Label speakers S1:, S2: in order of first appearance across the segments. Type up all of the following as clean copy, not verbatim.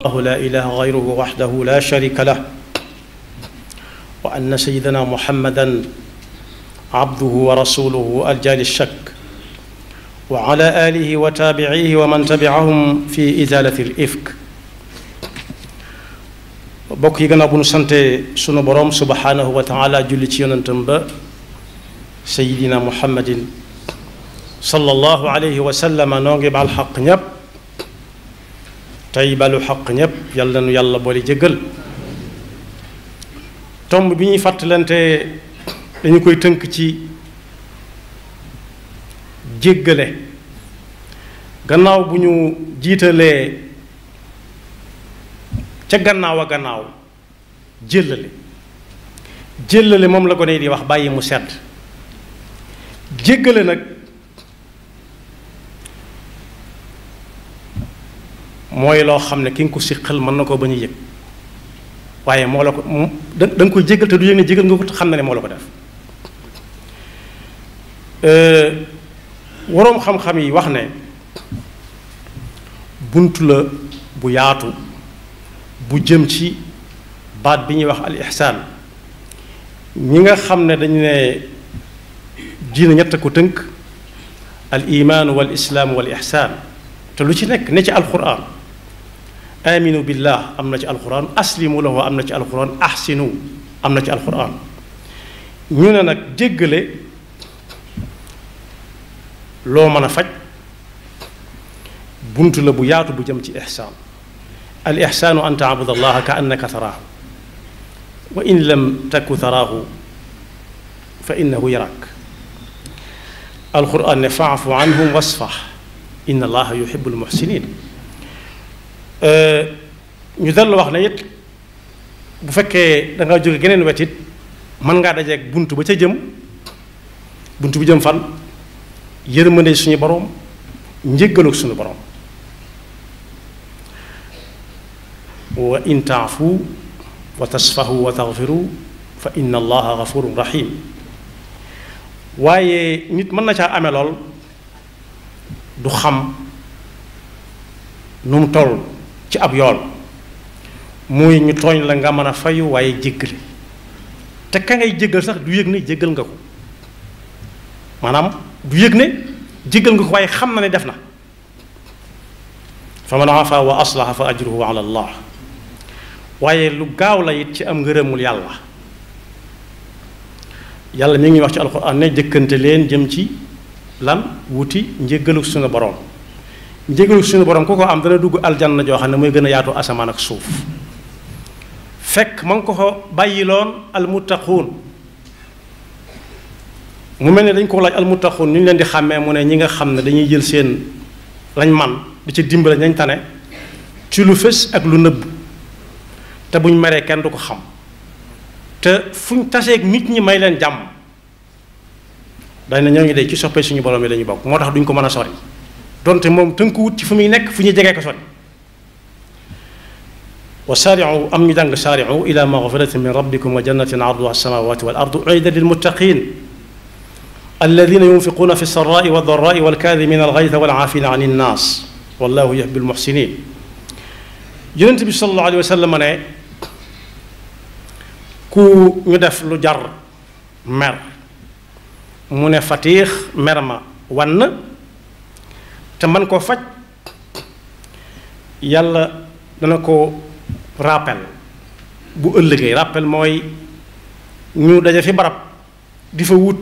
S1: الله لا إله غيره وحده لا شريك له وأن سيدنا محمدا عبده ورسوله الجال الشك وعلى آله وتابعيه ومن تبعهم في إزالة الإفك bokk yi gannaaw bu nu sante sunu boroom subhanahu wa taala julli ci yonentam ba sayidina muhammadin sallallahu alayhi wa sallam noo ngi baal xaq ñépp tey balu xaq ñépp yàlla nu yàlla boole jéggal tomb bi ñuy fàttalante dañu koy tënk ci jéggale gannaaw bu ñu jiitalee ca gannaaw a gannaaw jéllale moom la gone yi di wax bàyyi mu sedd jéggale nag mooy loo xam ne ki nga ko siqal mën na koo bañ a yëg waaye moo la ko da nga koy jéggal te du yëg ne jéggal nga ko te xam na ne moo la ko def waroom xam-xam yi wax ne bunt la bu yaatu bu jëm ci baat bi ñuy wax al ihsaan ñi nga xam ne dañu ne diina ñett ko tënk al imaanu wal islaam wal ihsaan te lu ci nekk ne ci alquran aminu billah am na ci alquran aslimu lahu am na ci alquran ahsinu am na ci alquran ñu ne nag jéggale loo mën a faj bunt la bu yaatu bu jëm ci ihsaan al ihsaanu an taabuda allaha ka annaka taraahu wa in lam taku taraahu fa innahu yarak alquran ne faafu anhum wasfax inna allaha yuhibbu almuhsinin ñu dellu wax ne it bu fekkee da nga jóge geneen wet it mën ngaa dajeeg bunt ba ca jëm bunt bi jëm fan yërmande suñu boroom njéggalug suñu boroom wa in taafu wa tasfahu wa taxfiru fa inna allaha gafurun rahim waaye nit mën na caa amee lool du xam nu mu toll ci ab yool muy ñu tooñ la nga mën a fayu waaye jéggale te ka ngay jéggal sax du yëg ne jéggal nga ko maanaam du yëg ne jéggal nga ko waaye xam na ne def na fa man afa wa aslaha fa ajruhu ala allah waaye lu gaaw la it ci am ngërëmul yàlla yàlla mi ngi wax ci alxuraan ne jëkkante leen jëm ci lan wuti njéggalu suñu borom njéggalu suñu borom ku ko am dana dugg aljanna joo xam ne mooy gën a yaatu asamaan ak suuf fekk ma ngi ko ko bàyyiloon almuttaquun mu mel ne dañ ko laaj almuttaquun ñu leen di xàmmee mu ne ñi nga xam ne dañuy jël seen lañ man di ci dimbale nañ tane ci lu fës ak lu nëbb te buñ meree kenn du ko xam te fuñ taseeg nit ñi may leen jàmm dañ ne ñoo ngi day ci soppee suñu borom yi la ñu bokk moo tax duñ ko mën a sori donte moom tënkuwut ci fu muy nekk fu ñuy jegee ko sori wa saari'u am ñu jàng saari'u ila maghfiratin min rabbikum wa jannatin arduha as-samawati wal ardu u'iddat lil muttaqin alladhina yunfiquna fi as-sarra'i wad-dharra'i wal kadhimina al-ghaytha wal 'afina 'ani an-nas wallahu yuhibbu al-muhsinin yonent bi sallallahu alayhi wa sallam ne ku ñu def lu jar mer mu ne fatiix mer ma wann te man koo faj yàlla dana ko rappel bu ëllëgee rappel mooy ñu daje fi barab di fa wut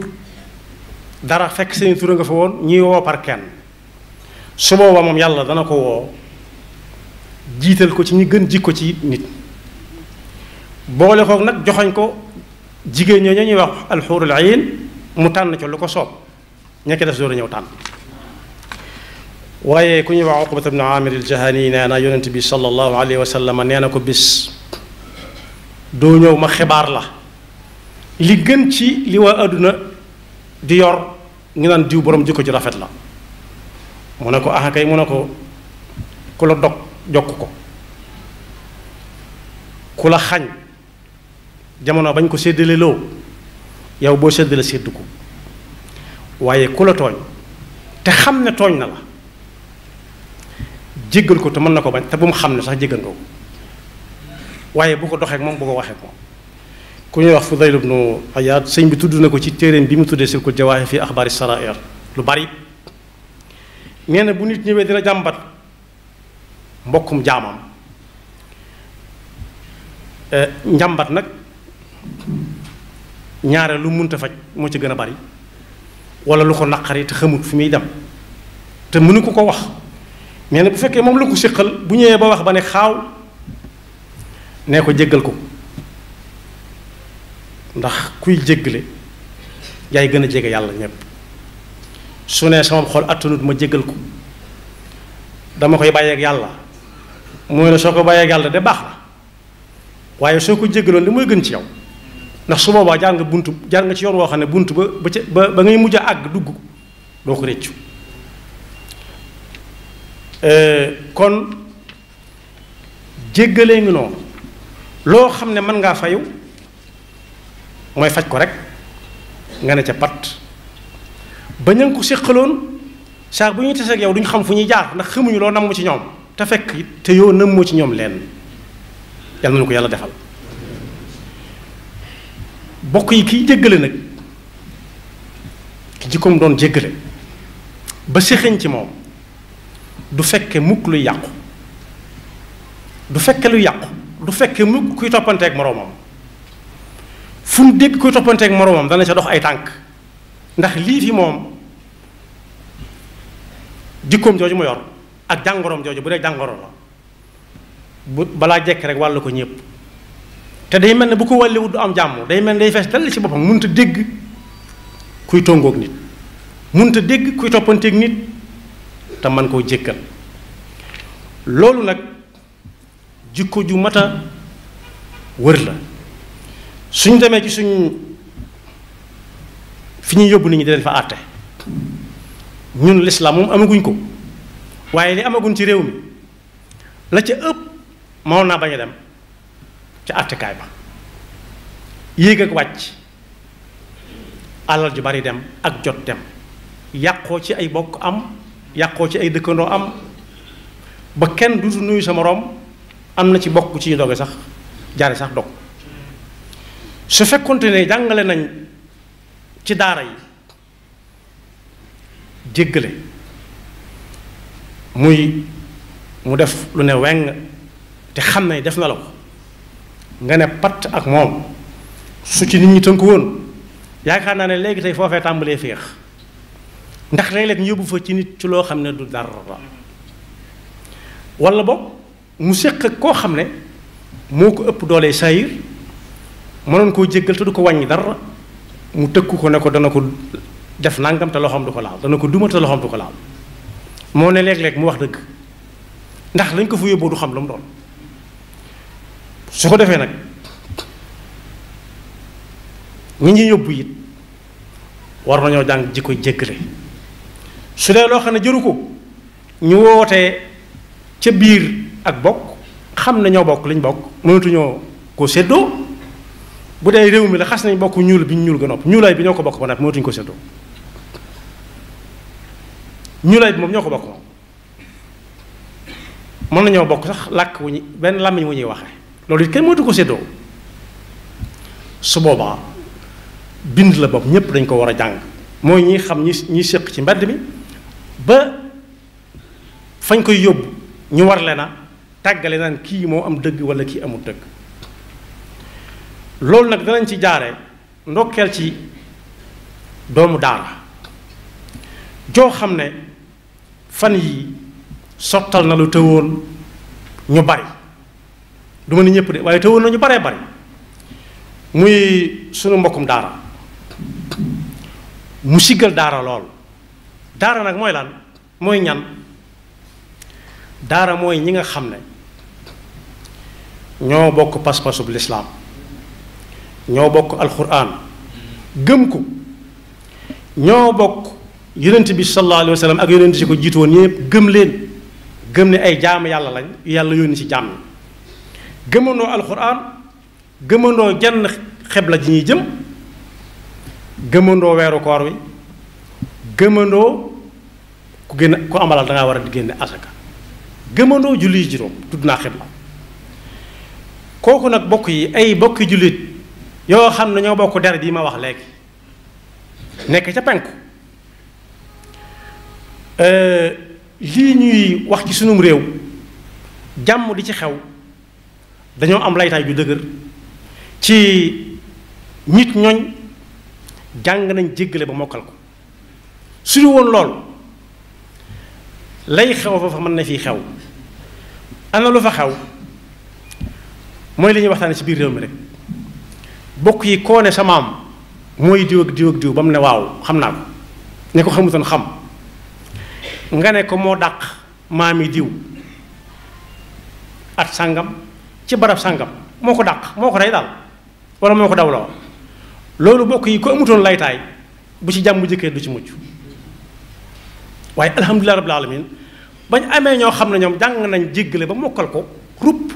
S1: dara fekk seen tura nga fa woon ñuy woo par kenn su booba moom yàlla dana ko woo jiital ko ci ñi gën jikko ci nit boole kook nag joxoñ ko jigéen ñoo ñuy wax alxuurul ayn mu tànn ci lu ko soob ñekk def door a ñëw tànn waaye ku ñuy wax Uqbata ibn Aamir al-Jahani nee na yonent bi sallallahu alayhi wa sallam nee na ko bis doo ñëw ma xibaar la li gën ci li waa àdduna di yor ñu naan diw borom jikko ji rafet la mu ne ko ah kay mu ne ko ku la dog jokk ko ku la xañ jamono bañ ko séddale loo yow boo séddale séddu ko waaye ku la tooñ te xam ne tooñ na la jéggal ko te mën na ko bañ te bu mu xam ne sax jéggal ko waaye bu ko doxee ak moom bu ko waxee ak moom. ku ñuy wax Fudayl ibnu Iyaad sëñ bi tudd na ko ci téeréem bi mu tuddee Silkul Jawaahir fi axbaari saraa'ir lu bari. nee na bu nit ñëwee dina jàmbat mbokkum jaamam njàmbat nag ñaare lu munta faj moo ci gën a bari wala lu ko naqari te xamut fi muy dem te mënu ko wax. nee na bu fekkee moom la ko séqal bu ñëwee ba wax ba ne xaaw nee ko jéggal ko ndax kuy jéggale yaay gën a jege yàlla ñépp. su ne sama xol attanut ma jéggal ko dama koy bàyyeeg yàlla mooy ne soo ko bàyyeeg yàlla de baax na waaye soo ko jéggaloon li mooy gën ci yow ndax su boobaa jaar nga ci yoon woo xam ne bunt ba ngay mujj a àgg dugg doo ko réccu. kon jéggalee ngi noonu loo xam ne mën ngaa fayu mooy faj ko rek nga ne ca pat ba ña ko séqaloon saa bu ñuy tase ak yow duñ xam fu ñuy jaar ndax xamuñu loo namm ci ñoom te fekk te yow nammoo ci ñoom leen yal na ko yàlla defal. bokk yi kiy jéggale nag ki jikkoom doon jéggale ba séxañ ci moom du fekke mukk luy yàqu du fekke luy yàqu du fekke mukk kuy toppanteeg moroomam fu mu dégg kuy toppanteeg moroomam dana ca dox ay tànk ndax lii fi moom jikkoom jooju mu yor ak jàngoroom jooju bu dee jàngoro la bu balaa jekk rek wàllu ko ñépp te day mel ne bu ko wàlliwut du am jàmm day mel ne day fees dal ci boppam mënut a dégg kuy tongoog nit mënut a dégg kuy toppanteeg nit te man koo jéggal. loolu nag jikko ju mat a wër la suñ demee ci suñ fi ñuy yóbbu nit ñi di leen fa àtte ñun lislaam moom amaguñ ko waaye li amaguñ ci réew mi la ca ëpp moo naa bañ a dem ca àttekaay ba yéeg ak wàcc alal ju bari dem ak jot dem yàqoo ci ay bokk am yàqoo ci ay dëkkandoo am ba kenn dutu nuyu sa moroom am na ci bokk ci ñu doge sax jaare sax dog su fekkonte ne jàngale nañ ci daara yi jéggale mu def lu ne weng te xam ne def na la ko nga ne patt ak moom su ci nit ñi tënku woon yaakaar naa ne léegi tey foofee tàmbalee féex ndax léeg-léeg ñu yóbbu fa ci nit ci loo xam ne du dara walla boog mu séq ak koo xam ne moo ko ëpp doole saayir mënoon koo jéggal te du ko wàññi dara mu tëkku ko ne ko dana ko def nangam te loxoom du ko laal dana ko duma te loxoom du ko laal moo ne léeg-léeg mu wax dëgg ndax lañ ko fa yóbboo du xam lu mu doon su ko defee nag ñi ñuy yóbbu it war nañoo jàng ji koy jéggale su dee loo xam ne jëru ko ñu wootee ca biir ak bokk xam ne ñoo bokk liñ bokk mënatuñoo ko séddoo bu dee réew mi la xas nañ bokk ñuul bi ñu ñuul ga nopp ñuulaay bi ñoo ko bokk ba nag mënatuñu ko séddoo ñuulaay bi moom ñoo ko bokk moom mën nañoo bokk sax làkk wu ñu benn làmmiñ wu ñuy waxee loolu it kenn mënatu ko séddoo su boobaa bind la bopp ñépp dañ ko war a jàng mooy ñi xam ñi séq ci mbedd mi ba fañ koy yóbbu ñu war leen a tàggale naan kii moo am dëgg walla kii amul dëgg loolu nag danañ ci jaare ndokkeel ci doomu daara joo xam ne fan yi sottal na lu tëwoon ñu bari du ma ni ñëpp de waaye tëwoon na ñu baree bari muy sunu mbokkum daara mu siggal daara lool daara nag mooy lan mooy ñan daara mooy ñi nga xam ne ñoo bokk pas-pasub lislaam ñoo bokk alxuraan gëm ko ñoo bokk yonent bi sallallahu alayhi wa sallam ak yonent si ko jiitu woon ñépp gëm leen gëm ne ay jaam yàlla lañ yàlla yónni ci jaam ñi gëmandoo alxuraan gëmandoo jenn xebla ji ñuy jëm gëmandoo weeru koor wi gëmandoo ku amalal dangaa war a di génne asaka gëmandoo julli juróom tudd naa xibla kooku nag bokk yi ay bokki jullit yoo xam ne ñoo bokk der bii ma wax léegi nekk ca penku lii ñuy wax ci sunum réew jàmm di ci xew dañoo am laytaay ju dëgër ci nit ñooñ jàng nañ jéggale ba mokkal ko su ñu woon lool lay xew fa mën na fii xew ana lu fa xew mooy li ñuy waxtaane ci biir réew mi rek bokk yi koo ne sa maam mooy diw ak diw ak diw ba mu ne waaw xam naa ko ne ko xamutoon xam nga ne ko moo dàq maami diw at sàngam ci barab sàngam moo ko dàq moo ko rey daal wala moo ko dawloo loolu bokk yi ko amutoon laytaay bu ci jàmm jëkkee du ci mucc waaye alhamdulilah rabbil alamin bañ amee ñoo xam ne ñoom jàng nañ jéggale ba mokkal ko rupp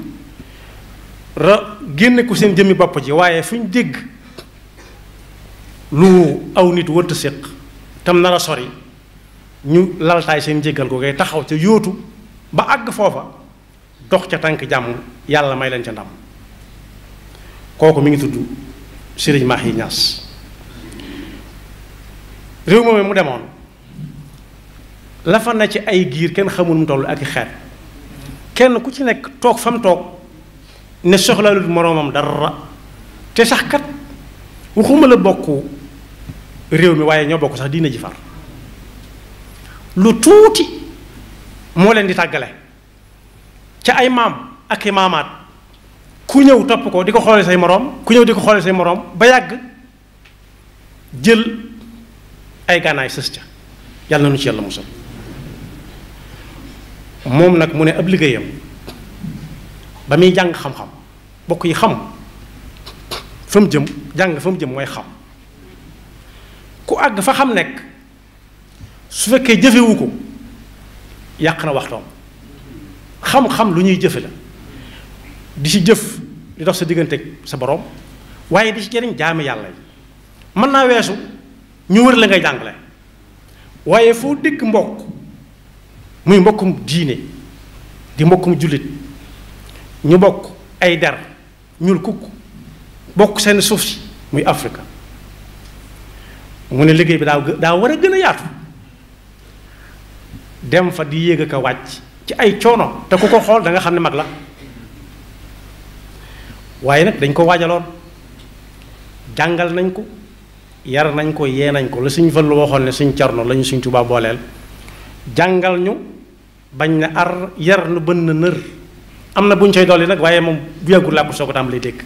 S1: génne ko seen jëmmi bopp ji waaye fu ñu dégg lu aw nit wërta séq tam nar a sori ñu laltaay seen jéggal ko ngay taxaw ca yóotu ba àgg foofa dox ca tànk jàmm yàlla may leen ca ndam kooku mi ngi tudd Serigne Mahi Niass réew moom mu demoon la fa na ci ay giir kenn xamul mu toll ak i xeet kenn ku ci nekk toog fa mu toog ne soxlaalut moroomam dara te sax kat waxuma la bokk réew mi waaye ñoo bokk sax diina ji far lu tuuti moo leen di tàggale ca ay maam ak i maamaat ku ñëw topp ko di ko xoole say moroom ku ñëw di ko xoole say moroom ba yàgg jël ay gànnaay sës ca yàlla na nu ci yàlla musal moom nag mu ne ab liggéeyam ba muy jàng xam-xam bokk yi xam fa mu jëm jàng fa mu jëm mooy xam ku àgg fa xam nekk su fekkee jëfewu ko yàq na waxtoom xam-xam lu ñuy jëfe la di ci jëf di dox sa diggante sa borom waaye di ci jëriñ jaami yàlla yi mën naa weesu ñu wër la ngay jàngale waaye foo dégg mbokk muy mbokkum diine di mbokkum jullit ñu bokk ay der ñuul kukk bokk seen suuf si muy Afrique mu ne liggéey bi daa war a gën a yaatu dem fa di yéeg a wàcc ci ay coono te ku ko xool da nga xam ne mag la waaye nag dañ ko waajaloon jàngal nañ ko yar nañ ko yee nañ ko la suñ Fallu waxoon ne suñ Cerno lañu suñ Tuubaa booleel jàngal ñu bañ na ar yar nu bën na nër am na buñ coy dolli nag waaye moom bu yàggul laa ko soo ko tàmbalee dégg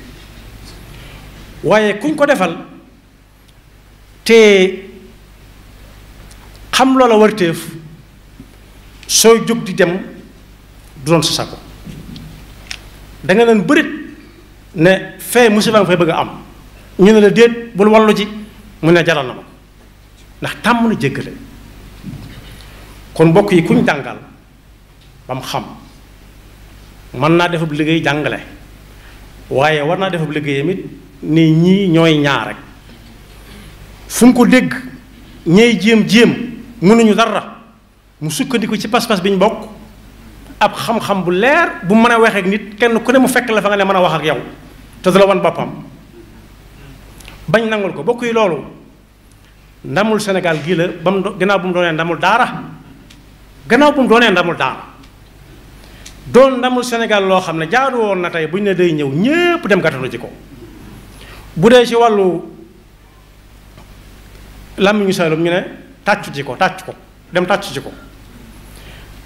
S1: waaye kuñ ko defal te xam loola warteef sooy jóg di dem du doon sa sago da nga leen bërit ne fee musiba nga fay bëgg a am ñu ne la déet bul wallu ji mu ne jaral na ma ndax tàmm na jéggale kon mbokk yi kuñ jàngal ba mu xam mën naa defab liggéey jàngale waaye war naa defab liggéeyam it ni ñii ñooy ñaar rek fu mu ko dégg ñey jéem mënuñu dara mu sukkandiku ci pas-pas bi ñu bokk ab xam-xam bu leer bu mën a waxee ak nit kenn ku ne mu fekk la fa nga ne mën a wax ak yow te du la wan boppam bañ nangul ko bokk yi loolu ndamul Sénégal gii la ba mu gannaaw bu mu doonee ndamul daara doon ndamul Sénégal loo xam ne jaadu woon na tey bu ñu ne day ñëw ñépp dem gàttalu ci ko bu dee ci wàllu làmmiñu Saalum ñu ne tàccu ci ko dem tàccu ci ko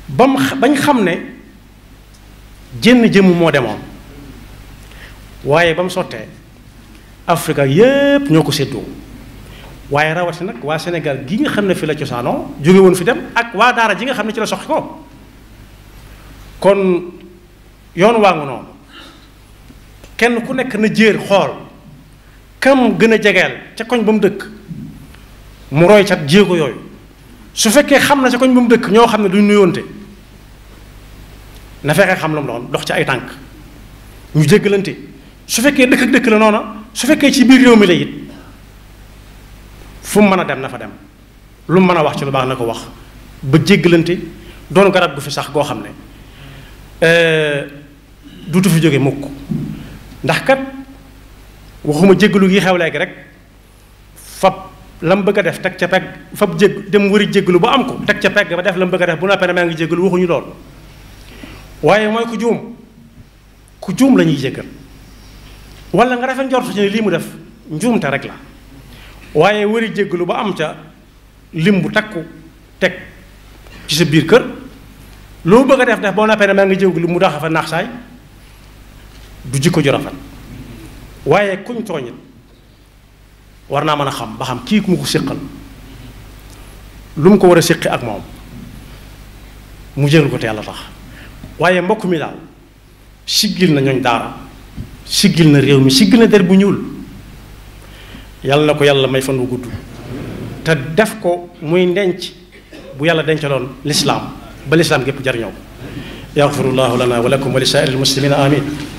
S1: bañ xam ne jenn jëmm moo demoon waaye ba mu sottee Afrika yépp ñoo ko séddoo waaye rawati nag waa Sénégal gi nga xam ne fi la cosaanoo jóge woon fi dem ak waa daara ji nga xam ne ci la soxi ko kon yoon waa ngu noonu kenn ku nekk na jéer xool kam gën a jegeel ca koñ ba mu dëkk mu roy cat jéego yooyu su fekkee xam na ca koñ ba mu dëkk ñoo xam ne duñ nuyoonte na fexe xam la mu doon dox ci ay tànk ñu jéggalante su fekkee dëkk ak dëkk la noona su fekkee ci biir réew mi la it fu mu mën a dem na fa dem lu mu mën a wax ci lu baax na ko wax ba jéggalante doon garab gu fi sax goo xam ne duutu fi jóge mukk ndax kat waxuma jéggalu gi xew léegi rek fab lam bëgg a def teg ca pegg fab dem wëri jéggalu ba am ko teg ca pegg ba def lam bëgg a def bu noppee ne maa ngi jéggalu waxuñu lool waaye mooy ku juum la ñuy jéggal wala nga rafet njort ci ne lii mu def njuumte rek la waaye wëri jéggalu ba am ca lim bu takku teg ci sa biir kër loo bëgg a def boo noppee ne maa ngi jéggalu mu daxa fa naax saay du jikko ju rafet waaye kuñ tooñit war naa mën a xam ba xam kii ku mu ko séqal lu mu ko war a séqi ak moom mu jégal ko te yàlla tax waaye mbokk mi daal siggil na ñooñ daara siggil na réew mi siggil na der bu ñuul yàlla na ko yàlla may fan wu gudd te def ko muy ndenc bu yàlla dencaloon lislaam ba lislaam gépp jariñoo ko yaxfirullahu lana wa lakum wa li saa'iril muslimina amin